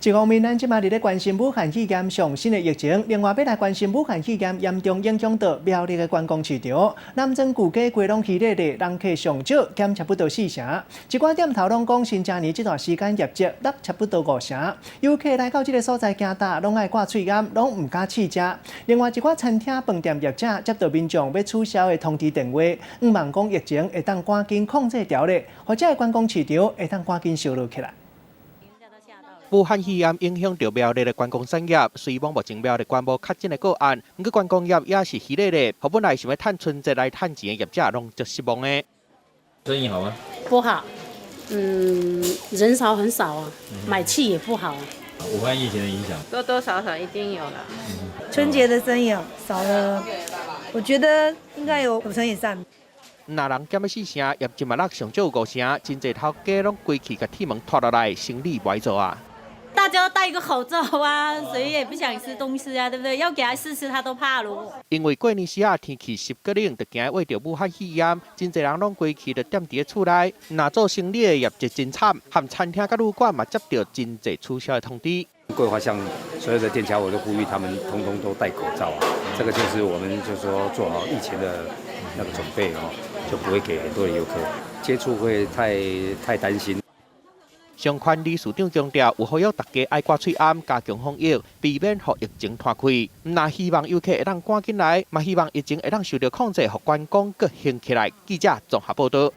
一方面，咱這馬佇咧關心武漢肺炎上新的疫情，另外欲來關心武漢肺炎嚴重影響到苗栗的觀光市場。南庄舊街規攏虛咧咧，人客上少，減差不多四成。一寡店頭攏講新正年這段時間業績落差不多五成。遊客來到這个所在行踏，攏愛掛喙罨，攏毋敢試食。另外一寡餐廳、飯店業者接到民眾欲取消的通知電話，向望講疫情會當趕緊控制牢咧，予這个觀光市場會當趕緊燒熱起來。武漢肺炎影響著苗栗的觀光產業，雖罔目前苗栗縣無確診的個案，毋過觀光業也是虛咧咧，予本來想欲趁春節來趁錢的業者攏足失望的。生意好嗎？不好，人潮很少啊，買氣也不好。武漢疫情的影響，多多少少一定有了。春節的生意少了，我覺得應該有五成以上。若人減欲四成，業績嘛落上少五成，真濟頭家攏規氣共鐵門拖落來，生理無愛做啊。大家都戴個口罩啊，誰也不想吃東西啊，對不對？要給他試吃，他都怕咯。因為過年時啊，天氣濕閣冷，就驚秽著武漢肺炎，真濟人攏規氣就踮佇咧厝內。若做生理的業績真慘，含餐廳佮旅館嘛接著真濟取消的通知。規劃上所有的店家，我都呼籲他們通通都戴口罩啊。這個就是我們就是說做好疫情的那個準備哦，就不會給很多的遊客接觸，會太擔心。商圈理事長強調，有呼籲大家愛掛喙罨，加強防疫，避免予疫情拖開。毋但希望遊客會當趕緊來，嘛希望疫情會當受著控制，予觀光閣興起來。記者綜合報導。